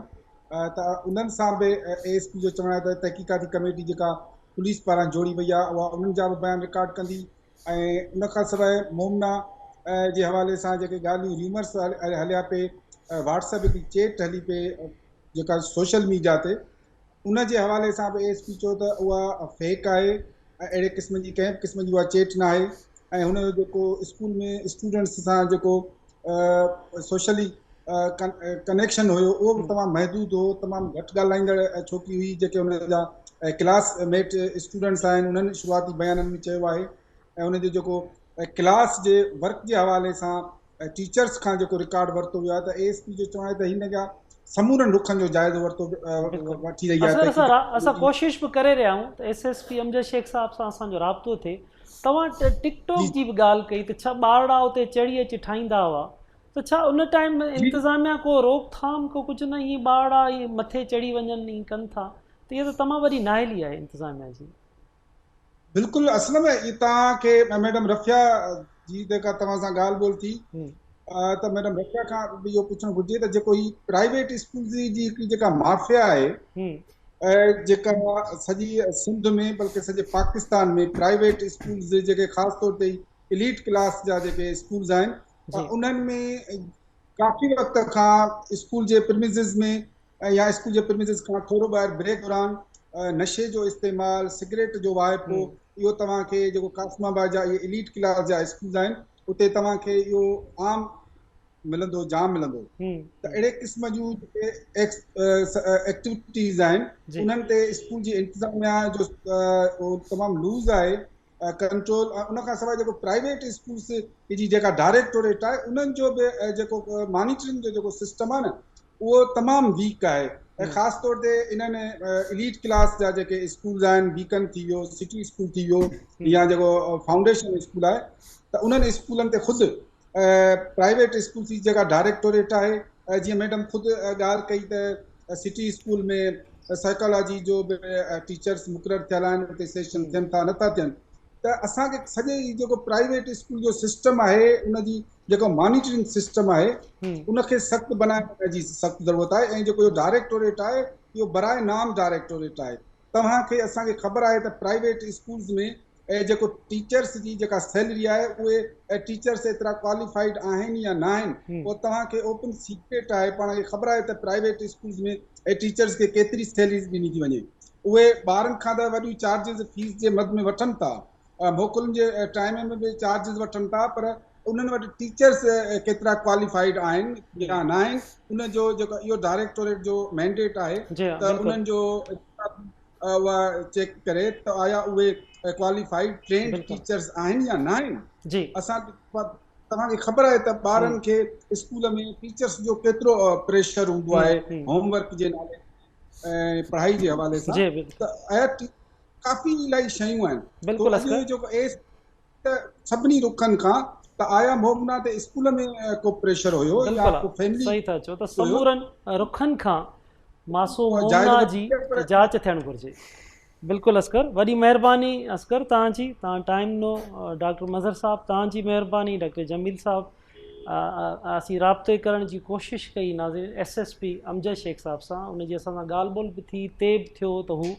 Speaker 4: ته انهن سان به اي ايس پي جو چوڻ آهي ته تحقيقاتي ڪميٽي جيڪا پوليس پاران جوڙي وئي آهي اها انهن جا به بيان رڪارڊ ڪندي ۽ ان کان سواء مومنا جي حوالي سان جيڪي ڳالهيون ريومرس هليا پئي واٽس ايپ هڪڙي چيٽ هلي پئي جيڪا سوشل ميڊيا تي ان جي حوالي سان به اي ايس پي چيو ته اها فيڪ آهي ۽ اهڙي قسم جي ڪنهن به قسم جي اها چيٽ نه آهي ۽ هن جو جيڪو اسڪول ۾ اسٽوڊنٽس سان جيڪو سوشلي ڪنيڪشن هيو اهو به تمام محدود هو تمام گهٽ ڳالهائيندڙ ڇوڪري هئي جيڪي هن جا ڪلاس ميٽ اسٽوڊنٽس آهن انهن شروعاتي بيانن ۾ چيو آهي ۽ هن جو جيڪو ڪلاس جي ورڪ جي حوالي سان ٽيچرس کان جيڪو رڪارڊ ورتو ويو آهي ته اي ايس پي جو چوڻ آهي ته هن جا سمورن رخن جو جائزو ورتو وٺي رهي آهي
Speaker 1: اصغر اسان ڪوشش به ڪري رهيا آهيون ته S S P Amjad Shaikh صاحب سان اسان جو رابطو ٿئي توهان ٽڪ ٽاڪ جي به ڳالهه ڪئي ته ڇا ٻارڙا اتي چڙهي اچي ٺاهيندا هئا ته ڇا ان ٽائيم انتظاميا ڪو روڪ ٿام ڪو ڪجهه نه ائين ٻارڙا ائين مٿي چڙهي وڃن ائين ڪن ٿا ته اها ته تمام وڏي نااهلي آهي انتظاميا جي.
Speaker 4: بلڪل اصل ۾ اي توهان کي ميڊم رفيع جي جيڪا توهان سان ڳالهه ٻولهه ٿي ته ميڊم رفيع کان به اهو پڇڻ گهرجي ته جيڪو هي پرائيويٽ اسڪول جي هڪڙي جيڪا مافيا آهي جيڪا سڄي سنڌ ۾ بلڪه سڄي پاڪستان ۾ پرائيويٽ اسڪولز جيڪي خاص طور تي اليٽ ڪلاس جا جيڪي اسڪولز آهن انهن ۾ ڪافي وقت کان اسڪول جي پرميزز ۾ يا اسڪول جي پرميزز کان ٿورو ٻاهر بريڪ دوران نشي جو استعمال، سگريٽ جو واهپو اهو توهان کي جيڪو قاسم آباد جا اهي اليٽ ڪلاس جا اسڪولز آهن اتي توهان کي اهو عام ملندو جام ملندو ته اهڙي قسم جون جيڪي ايڪٽيوٽيز آهن انهن تي اسڪول جي انتظاميا جو تمام لوز آهي ڪنٽرول ۽ ان کان سواء جيڪو پرائيويٽ اسڪولس جي جيڪا ڊائريڪٽوريٽ آهي انهن جو به جيڪو مانيٽرنگ جو جيڪو سسٽم آهي نه اهو تمام ويڪ آهي ۽ خاص طور تي انهن اليٽ ڪلاس جا جيڪي اسڪولز آهن بيڪن ٿي ويو سٽي اسڪول ٿي ويو يا جيڪو فائونڊيشن اسڪول آهي ته انهن اسڪولن تي خود پرائيويٽ اسڪول جي جيڪا ڊائريڪٽوريٽ آهي جيئن ميڊم خود ڳالهه ڪئي ته سٽي اسڪول ۾ سائيڪالاجي جو به ٽيچرس مقرر ٿيل آهن اتي سيشن ٿين ٿا نٿا ٿين ته اسان کي سڄي جيڪو پرائيويٽ اسڪول جو سسٽم آهي ان جي جيڪو مانيٽرنگ سسٽم آهي ان کي سخت بنائڻ جي سخت ضرورت آهي ۽ جيڪو اهو ڊائريڪٽوريٽ آهي اهو براء نام ڊائريڪٽوريٽ آهي توهان کي اسان کي خبر آهي ته پرائيويٽ اسڪولز ۾ جيڪو ٽيچرس جي جيڪا سيلري آهي اهي ٽيچرس ايترا ڪواليفائيڊ آهن يا نه آهن اهو توهان کي اوپن سيڪريٽ آهي پاڻ کي خبر آهي ته پرائيويٽ اسڪولز ۾ ٽيچرس کي ڪيتري سيلريز ڏني ٿي وڃي اهي ٻارن کان ته وڏيون چارجز فيس جي مد ۾ وٺن ٿا موڪلن جي ٽائيم ۾ به چارجز وٺن ٿا پر انهن وٽ ٽيچرس ڪيترا ڪواليفائيڊ آهن يا نه آهن ان جو جيڪو اهو ڊائريڪٽوريٽ جو مينڊيٽ آهي ته انهن جو اها چيڪ ڪري ته آيا اهي ڪواليفائيڊ ٽرينڊ ٽيچرس آهن يا نه آهن جي اسان توهان کي خبر آهي ته ٻارن کي اسڪول ۾ ٽيچرس جو ڪيترو پريشر هوندو آهي هوم ورڪ جي نالي ۽ پڙهائي جي حوالي سان ته آيا ڪافي الاهي شيون آهن
Speaker 1: بلڪل اصغر
Speaker 4: جيڪو ايس ته سڀني رخن کان ته آيا مومنا تي اسڪول ۾ ڪو پريشر هيو يا ڪو فيملي
Speaker 1: صحيح ٿا چئو ته سمورن رخن کان معصوم مومنا جي جاچ ٿيڻ گهرجي بلڪل اصغر وڏي مهرباني اصغر توهان جي توهان ٽائيم ڏنو ڊاڪٽر مظهر صاحب توهان جي مهرباني ڊاڪٽر جميل صاحب اسين رابطي ڪرڻ جي ڪوشش ڪئي ناظرين S S P Amjad Shaikh صاحب سان ان جي اسان سان ڳالهه ٻولهه به ٿي طئي به ٿيو ته هو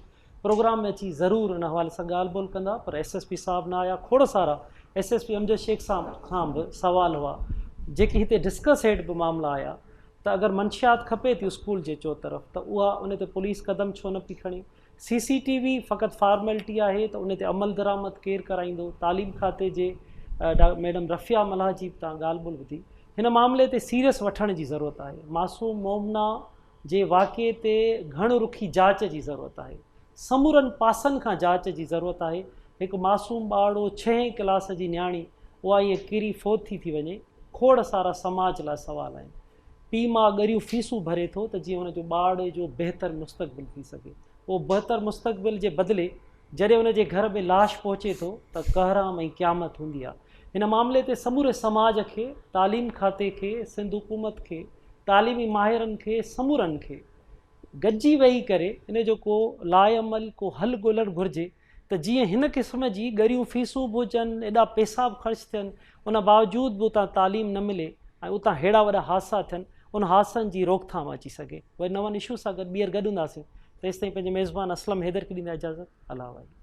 Speaker 1: پروگرام ۾ اچي ضرور ان حوالي سان ڳالهه ٻولهه ڪندا پر ايس ايس پي صاحب نه آيا کوڙ سارا S S P Amjad Shaikh صاحب کان به سوال هئا جيڪي هتي ڊسڪس هيٺ به معاملا آيا ته اگر منشيات کپي ٿي اسڪول جي چوطرف ته اها ان تي پوليس قدم ڇو نه پئي کڻي سي سي ٽي وي فقط فارملٽي آهي ته ان تي عمل درآمد ڪير ڪرائيندو تعليم کاتي جي ميڊم رفيعه ملاح جي به تان ڳالهه ٻولهه ٻڌي هن معاملي تي سيريس وٺڻ جي ضرورت آهي معصوم مومنا جي واقعي تي گهڻ رخي جاچ جي ضرورت آهي سمورن پاسن کان جاچ جي ضرورت آهي هڪ معصوم ٻارڙو ڇهين ڪلاس جي نياڻي اها ائين ڪري فوت ٿي ٿي وڃي کوڙ سارا سماج لاء سوال آهن پيء ماء ڳريون فيسون ڀري ٿو ته جيئن هن جو ٻارڙي جو بهتر مستقبل ٿي سگهي. اهو بهتر مستقبل جي بدلي جڏهن ان جي گهر ۾ لاش پهچي ٿو ته ڪهرام ۽ قيامت هوندي آهي. هن معاملي تي سموري سماج کي، تعليم کاتي کي، سنڌ حڪومت کي، تعليمي ماهرن کي، سمورن کي گڏجي ويهي ڪري ان جو ڪو لاء عمل، ڪو حل ڳولڻ گهرجي ته جيئن هن قسم جي ڳريون فيسون به هجن، ايڏا پئسا به خرچ ٿين، ان باوجود به اتان تعليم نه ملي ۽ اتان ههڙا وڏا حادثا ٿين ان حادثن جي روڪٿام اچي سگهي. وري نون اشوز سان گڏ ٻيهر گڏ هونداسين تيستائين پنهنجي ميزبان اسلم حيدر کي ڏيندا اجازت. الله واهي.